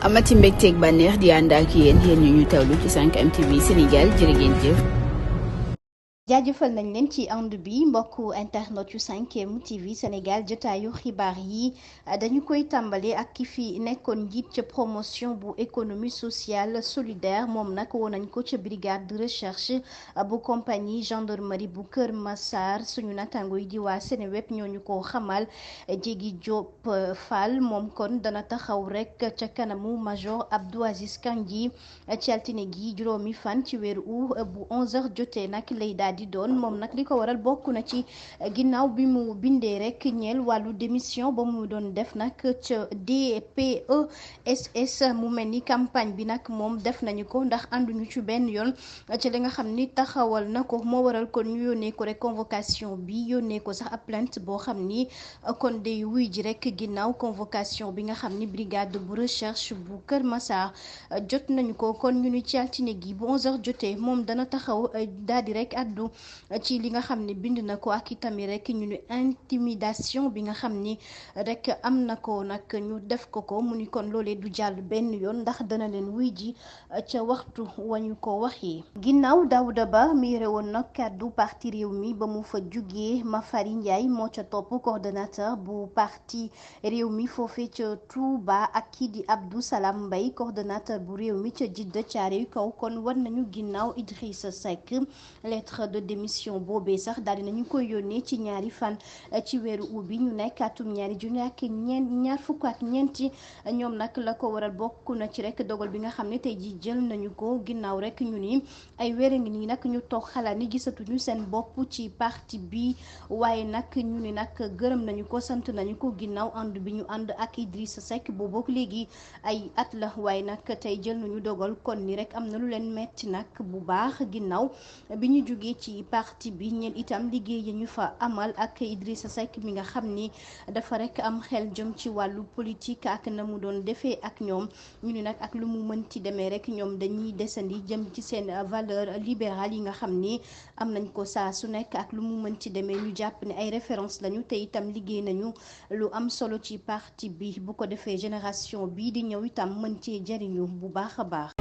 amati mbégteeg bànneex di ànd ak yéen ñu tawlu ci 5M TV Sénégal jërë ngeen jëf. jaajëfal nañ leen ci ànd bi mbokku internet yu 5M TV Sénégal jotaayu xibaar yi dañu koy tàmbale ak ki fi nekkoon njiit ca promotion bu économie sociale solidaire moom nag woo nañ ko ca brigade de recherche bu compagnie gendarmerie bu Kër Massar suñu natango yi di waa Seneweb ñooñu ko xamal Jéegi Diop Fall moom kon dana taxaw rek ca kanamu major Abdou Aziz Kandji ci altine gi juróomi fan ci weeru août bu 11h jotee nag lay daal di doon moom nag li ko waral bokk na ci ginnaaw bi mu bindee rek ñeel wàllu démission ba mu doon def nag ca DPESS mu mel ni campagne bi nag moom def nañu ko ndax ànduñu ci benn yoon ci li nga xam ni taxawal na ko moo waral kon ñu yónnee ko rek convocation bi yónnee ko sax ab plainte boo xam ni kon day wuy ji rek ginnaaw convocation bi nga xam ni brigade bu recherche bu Kër Massar jot nañu ko kon ñu ni ci altine gi bu 11h jotee moom dana taxaw daal di rek addu ci li nga xam ne bind na ko ak itamit rek ñu ni intimidation bi nga xam ni rek am na ko nag ñu def ko mu ni kon loolee du jàll benn yoon ndax dana leen wuy ji ca waxtu wañu ko waxee. ginnaaw Daouda Ba mi yore woon nag kàddu parti réew mi ba mu fa jugee Mafari Ndiaye moo ca topp coordonnateur bu parti réew mi foofee ca Touba ak kii di Abdou Salam Mbaye coordonnateur bu réew mi ca Jidda Thiaroye Kaw kon war nañu ginnaaw Idrissa Seck lettre de démission boobee sax daal di nañu koy yónnee ci ñaari fan ci weeru ut bi ñu nekk atum ñaari junni ak ñaar fukk ak ñeenti ñoom nag la ko waral bokk na ci rek dogal bi nga xam ne tey ji jël nañu ko ginnaaw rek ñu ni ay weer ngi nii nag ñu toog xalaat ni gisatuñu seen bopp ci parti bi waaye nag ñu ni nag gërëm nañu ko sant nañu ko ginnaaw ànd bi ñu ànd ak Idrissa Seck boobu léegi ay at la waaye nag tey jël nañu dogal kon ni rek am na lu leen metti nag bu baax ginnaaw bi ñu jógee ci parti bi ñeen itam liggéey yi ñu fa amal ak Idrissa Seck mi nga xam ni dafa rek am xel jëm ci wàllu politique ak na mu doon defee ak ñoom ñu ni nag ak lu mu mën ci demee rek ñoom dañuy desandi jëm ci seen valeur libérale yi nga xam ni am nañ ko saa su nekk ak lu mu mën ci demee ñu jàpp ne ay référence lañu te itam liggéey nañu lu am solo ci parti bi bu ko defee génération bii di ñëw itam mën cee jariñu bu baax a baax.